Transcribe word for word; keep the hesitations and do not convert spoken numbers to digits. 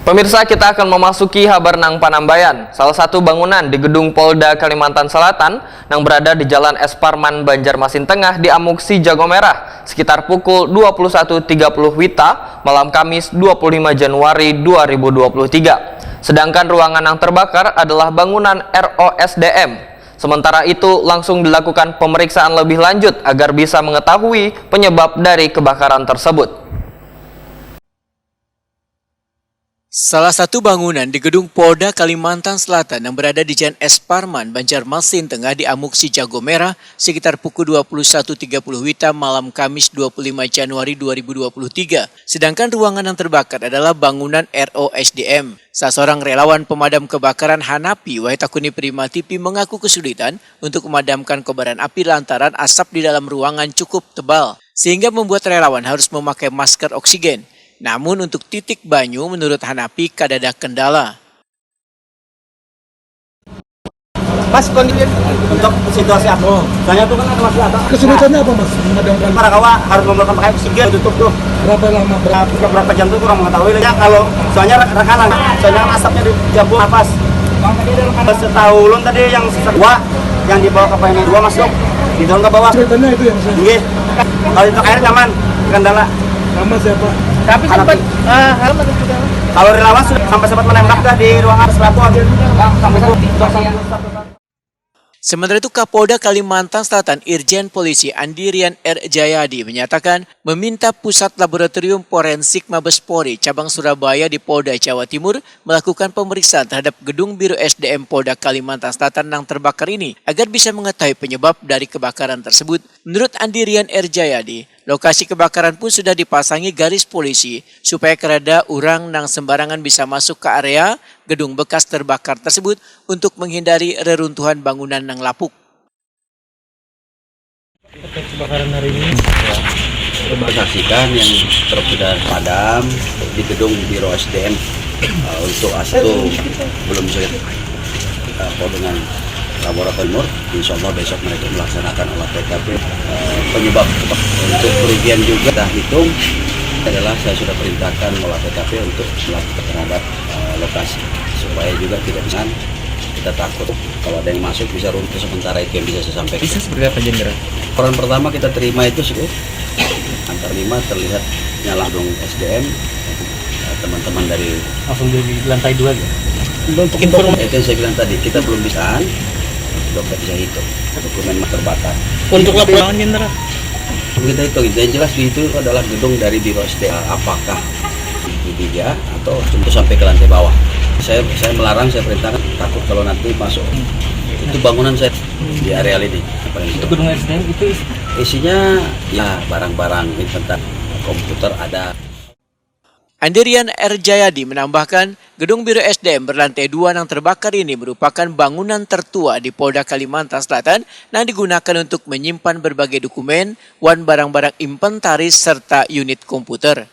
Pemirsa, kita akan memasuki habar nang panambayan. Salah satu bangunan di gedung Polda Kalimantan Selatan nang berada di Jalan S Parman, Banjarmasin Tengah diamuk si jago merah sekitar pukul dua puluh satu tiga puluh WITA malam Kamis dua puluh lima Januari dua ribu dua puluh tiga. Sedangkan ruangan yang terbakar adalah bangunan R O S D M. Sementara itu, langsung dilakukan pemeriksaan lebih lanjut agar bisa mengetahui penyebab dari kebakaran tersebut. Salah satu bangunan di gedung Polda Kalimantan Selatan yang berada di Jalan S Parman, Banjarmasin Tengah diamuk si jago merah sekitar pukul dua puluh satu tiga puluh WITA malam Kamis dua puluh lima Januari dua ribu dua puluh tiga. Sedangkan ruangan yang terbakar adalah bangunan R O S D M. Salah seorang relawan pemadam kebakaran Hanapi, Waitakuni Prima T V, mengaku kesulitan untuk memadamkan kobaran api lantaran asap di dalam ruangan cukup tebal, sehingga membuat relawan harus memakai masker oksigen. Namun untuk titik banyu, menurut Hanapi, kadada kendala. Mas, kondisi untuk situasi apa? Soalnya itu kan ada masih ada. Kesulitannya apa, Mas, memadamkan? Para kawa harus memerlukan pakai oksigen, tutup tuh. Berapa lama? Berapa? Berapa jam tuh kurang mengetahui. Ya, kalau soalnya rekanan, soalnya kan asapnya di jambu napas. Setahu ulun tadi yang sisa dua yang dibawa ke pelayanan dua masuk, didorong ke bawah. Kesulitannya itu yang saya. Nggih. Kalau untuk air nyaman, kendala. Sama siapa? Tapi Anak sempat itu. eh, hal mana juga? Kalau relawan sudah sampai sempat menembak dah di ruangan selapor. Sampai itu. Sementara itu, Kapolda Kalimantan Selatan Irjen Polisi Andirian R Jayadi menyatakan meminta Pusat Laboratorium Forensik Mabes Polri Cabang Surabaya di Polda Jawa Timur melakukan pemeriksaan terhadap gedung Biro S D M Polda Kalimantan Selatan yang terbakar ini agar bisa mengetahui penyebab dari kebakaran tersebut. Menurut Andirian R Jayadi, lokasi kebakaran pun sudah dipasangi garis polisi supaya kerada urang nang sembarangan bisa masuk ke area gedung bekas terbakar tersebut untuk menghindari reruntuhan bangunan nang lapuk. Terkait kebakaran hari ini, Kita saksikan yang truk sudah padam di gedung Biro S D M. Eh, untuk astu belum sulit. Eh, kalau dengan laboratorium, insya Allah besok mereka melaksanakan olah T K P. Eh, penyebab untuk kerugian juga kita hitung adalah saya sudah perintahkan olah T K P untuk melakukan terhadap eh, lokasi supaya juga tidak bisa kita takut kalau ada yang masuk bisa runtuh. Sementara itu yang bisa saya sampaikan. Bisa seperti apa, Jenderal? Laporan pertama kita terima itu sudah antar lima terlihat nyala gedung S D M, eh, teman-teman dari Langsung di lantai dua gitu. Informasi itu yang saya bilang tadi, kita belum bisa dokter bisa hitung dokumen terbakar. Untuk laporan, Jenderal? Kita hitung, yang jelas di itu adalah gedung dari Biro S D M. Apakah itu tiga atau cuma sampai ke lantai bawah? Saya saya melarang, saya perintahkan, takut kalau nanti masuk itu bangunan saya di areal ini. Untuk gedung S D M itu is- Isinya ya barang-barang inventar, komputer ada. Andirian R Jayadi menambahkan, gedung Biro S D M berlantai dua yang terbakar ini merupakan bangunan tertua di Polda Kalimantan Selatan yang digunakan untuk menyimpan berbagai dokumen, wan barang-barang inventaris serta unit komputer.